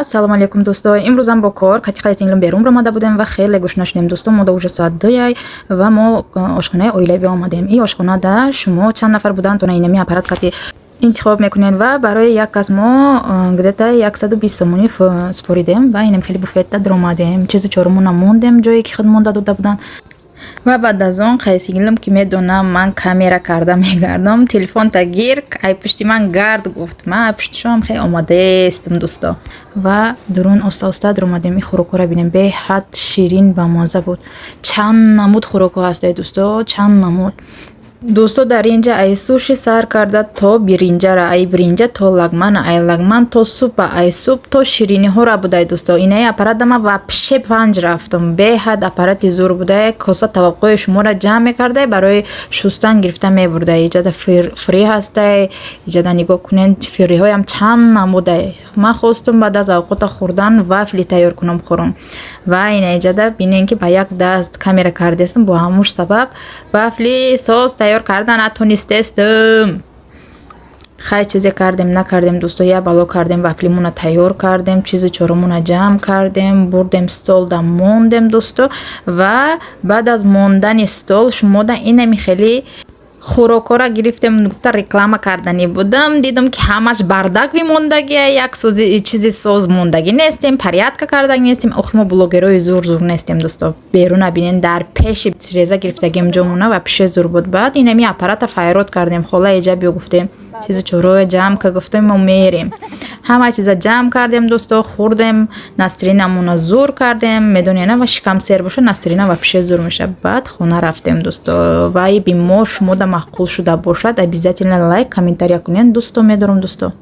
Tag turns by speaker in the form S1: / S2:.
S1: Ассалому алайкум, дӯсто. Имрӯзам бо кор кати синглим берун омада будем ва хеле гушна шудем, дӯсто. Мо уже соат 2-яй ва мо ошхонаи оилавӣ омадем. Ин ошхонада шумо чанд нафар буданд, инами аппарат кати интихоб мекунед ва барои як кас мо где-то 120 сомонӣ супоридем ва инам хеле буфетта даромадем. Чизу чорумона мондем ҷое, ки худ монда дода буданд. Ва баъд аз он қайсигилим, ки медонам, ман камера карда мегардам, телефонта гир, ай пушти ман гард, гуфт. Ман ай пушти шуам хеле омодаестам, дӯсто. Ва дурун оста оста даромадем. Ин хӯрокҳоро бинем, беҳад ширин ва мазза буд. Чанд намуд хӯрокҳо ҳастед, дӯсто, чанд намуд. Дӯсто, дар ин ҷа ай суши сар карда то биринҷара, ай биринҷа то лагмана, ай лагман то супа, ай суп то шириниҳоро будай, дӯсто. Инаи аппарата ман вообще панҷ рафтам. Беҳад аппарати зур будай, коса таваққӯи шуморо ҷамъ мекардай, барои шустан гирифта мебурдай. Иҷада фри ҳастай, иҷада нигоҳ кунед, фириҳоям чанд намудай. Ман хостум баъд аз авқота хӯрдан вафли тайёр кунам, хӯрам. Ва ина иҷада бинем, ки ба як даст камера кардестам, бо ҳамуш сабаб вафли соз тайёр карда натонистестам. Хай, чизе кардем, накардем, дӯсто, як бало кардем, вафлимона тайёр кардем, чизи чорумона ҷамъ кардем, бурдем, столда мондем, дӯсто. Ва баъд аз мондани стол шумода инами хеле хӯрокҳоро гирифтем, гуфта реклама карданӣ будам. Дидам, ки ҳамаш бардак бимондагия, як чизи соз мондагӣ нестем, порядка кардагӣ нестем. Охи, мо блогерои зур зур нестем, дӯсто. Беруна бинен, дар пеши тиреза гирифтагием ҷомона ва пише зур буд. Баъд инами аппарата файрод кардем. Хола, иҷа биё, гуфтем, чизи чорое ҷамъ ка, гуфтем, мо мерем. Ҳама чиза ҷамъ кардем, дӯсто, хӯрдем, настроениямона зур кардем. Медонена, ва шикам сер боша, настроения вообще зур меша. Баъд хона рафтем, дӯсто. Вайби мо шумода маъқул шуда бошад, обязательно лайк, комментария кунед. Дӯсто медорам, дӯсто.